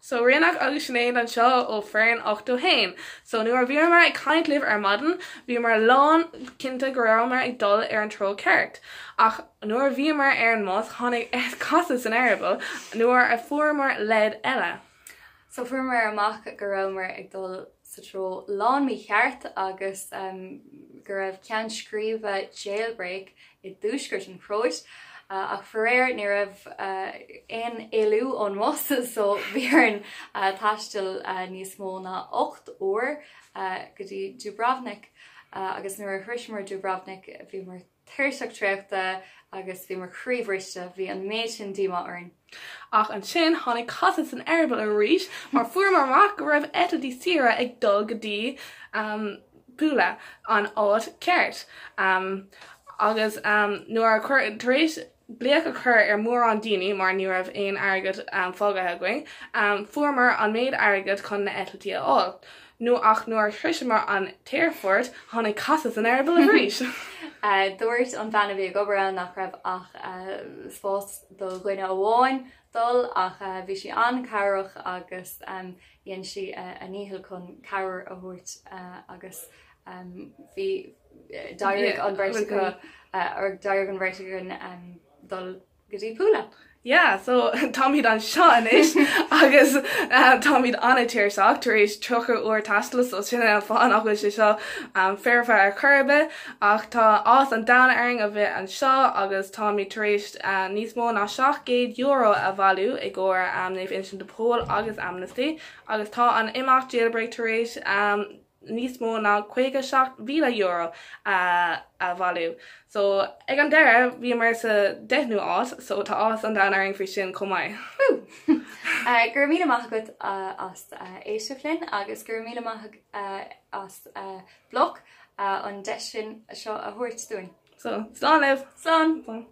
So Ríonach agus Sinéad anseo ó Foireann 81. So nuair a bhíomar ag caint libh ar maidin, bhíomar lán cinnte go rabhamar ag dul ar an treo ceart. Ach nuair a bhíomar ar an mbus, tháinig casadh san eireaball nuair a fuaireamar leid eile. So fuaireamar amach go rabhamar ag dul sa treo lán mícheart agus go raibh ceann scríbe Jailbreak i dtuaisceart an Chróit. Ach faraor ní raibh aon éalú ón mbus so bhí orainn taisteal níos mó ná 8 uair go dtí Dubrovnik agus nuair a shroiseamar Dubrovnik bhíomar tuirseach traochta agus bhíomar croíbhriste, bhí an méid sin díomá orainn. Ach ansin tháinig casadh san eireaball arís mar fuaireamar amach go raibh eitiltí saora ag dul go dtí Pula, an áit ceart. Agus nuair a chuir, tar éis glaoch a chur ar mórán daoine mar ní raibh aon airgead fágtha againn, fuaireamar an méid airgid chun na eitiltí a fháil. Nó ach nuair a shroiseamar an t-aerfort, tháinig casadh san eireaball arís. Dúirt an bhean a bhí ag obair ann nach raibh ach spás do dhuine amháin dul ach bhí sí an-chabhrach agus dhein sí a ndícheall chun cabhair a thabhairt agus bhí d'éirigh an bheirt acu d'éirigh an bheirt againn dul go dtí Pula. Yeah, so táimid anseo anois agus táimid an-tuirseach tar éis 30 uair taistil so sin é an fáth nach bhfuil sé seo foirfe ar chor ar bith ach tá áthas an domhain orainn a bheith anseo agus táimid tar éis níos mó ná €700 a bhailiú i gcomhair Naomh Uinseann de Pól agus Amnesty agus tá an imeacht Jailbreak tar éis níos mó ná €57,000 a bhailiú. So, ag an deireadh, bhíomar sa deichiú áit, so tá áthas an domhain orainn faoi sin chomh maith. Woo! Go raibh míle maith agat as éisteacht linn agus go raibh míle maith as Bloc an deis sin seo a thabhairt dúinn. So, slán libh! Slán! Slán.